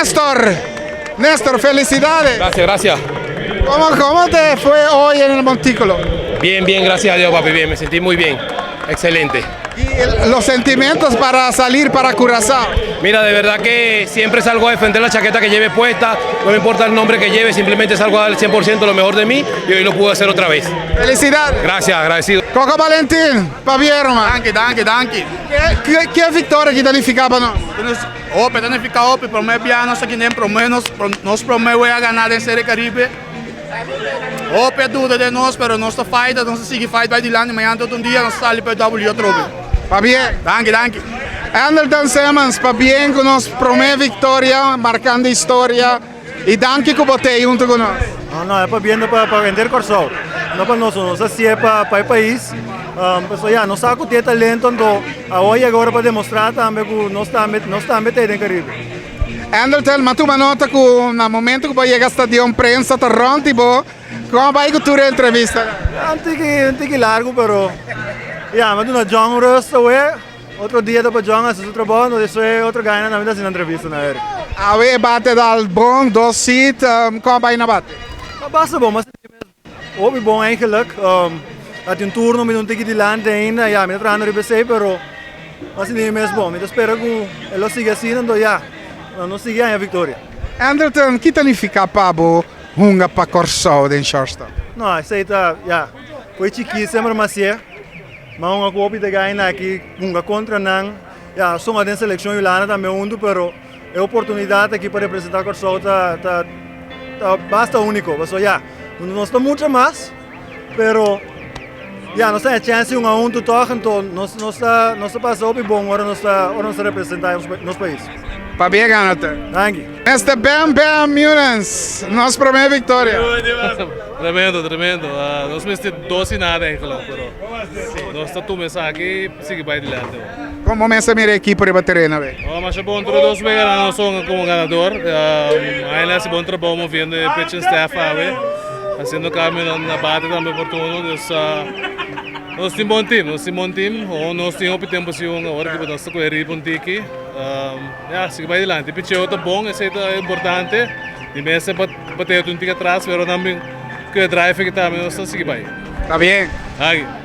Néstor, Néstor, felicidades. Gracias, gracias. ¿Cómo te fue hoy en el montículo? Bien, bien, gracias a Dios, papi. Bien, me sentí muy bien. Excelente. Y los sentimientos para salir para Curazao. Mira, de verdad que siempre salgo a defender la chaqueta que lleve puesta, no me importa el nombre que lleve, simplemente salgo a dar el 100% lo mejor de mí y hoy lo pude hacer otra vez. Felicidades. Gracias, agradecido. Coco Valentin, pabien, man. Danki, danki, danki. Ki viktoria ku ta nifiká pa nos? Hopi, ta nifiká hopi, promé bia nos aki den promé nos nos promé wea ganá den Serie Caribe. Hopi a duda den nos, pero nos ta fight, nos ta sigui fight bai dilanti, mañana tot un dia nos sali pa e W atrobe. Pabien. Danki, danki. Anderton Simmons, pabien ku nos promé viktoria, markando historia. I danki ku bo t'ei huntu ku nos. No, no, e pabien pa pa henter Kòrsou, no pa nos, nos hasié pa pa e pais. Pasobra ya, nos sa ku tin e talento, anto awor yega ora pa demostrá tambe ku nos tambe nos tambe ta ei den Karibe. Anderton, m'a tuma nota ku na momento ku bo a yega stadion prensa ta rònt di bo, kon a bai ku tur e entrevistanan? Un tiki un tiki largu pero ya, m'a duna John un rust awe. Otro dia ta pa John hasi su trabou, no despues otro gainan tambe ta hasi nan entrevista na Eric. Awe e bate dal bon, dos sit, kon a bai na bate? Ta basta bon, m'a sinti mes hopi bon eigenlijk. Ta tin un turno mi ta un tiki dilanti ainda, ya mi ta trahando riba esei pero m'a sinti mi mes bon. Mi ta spera ku e lo sigui asina, anto ya, nos sigui haña viktoria. Anderton, ki ta nifiká pa bo hunga pa Kòrsou den shortstop? No, esei ta, ya, fo'i chikí semper m'a hasié. Ma hunga ku hopi ta gaina aki, hunga kontra nan. Ya, nos hunga den selekshon Hulanda tambe huntu, pero e oportunidat aki pa representá Kòrsou ta ta ta basta úniko. Pasobra ya, nos ta mucha mas, pero ya nos ta e chèns di hunga huntu tòg, anto nos nos ta nos ta pasa hopi bon ora nos ta ora nos ta representá nos pais. Pabia gana te. Danki. Mester Bam Bam Munens, nos promé viktoria. Tremendo, tremendo. Nos mester dos i nada eigenlijk, pero nos ta tuma esaki i sigui bai dilanti. Kon bo mester mira e ekipo riba tereno awe? Oh, masha bon, tur e dos wega nan nos hunga komo ganador. Aina hasi bon trabou moviendo e pitching staff awe, hasiendo kambionan na bate tambe oportuno. Dus nos tin bon team, nos tin bon team. Nos tin hopi tempu sin hunga, ora ki nos ta kohe ritmo un tiki. Ya, sigui bai dilanti. Picheo ta bon, esei ta importante. Di mester pa batea un tiki atras, pero nan bin ku e drive aki tambe nos ta sigui bai. Ta bien. Aki.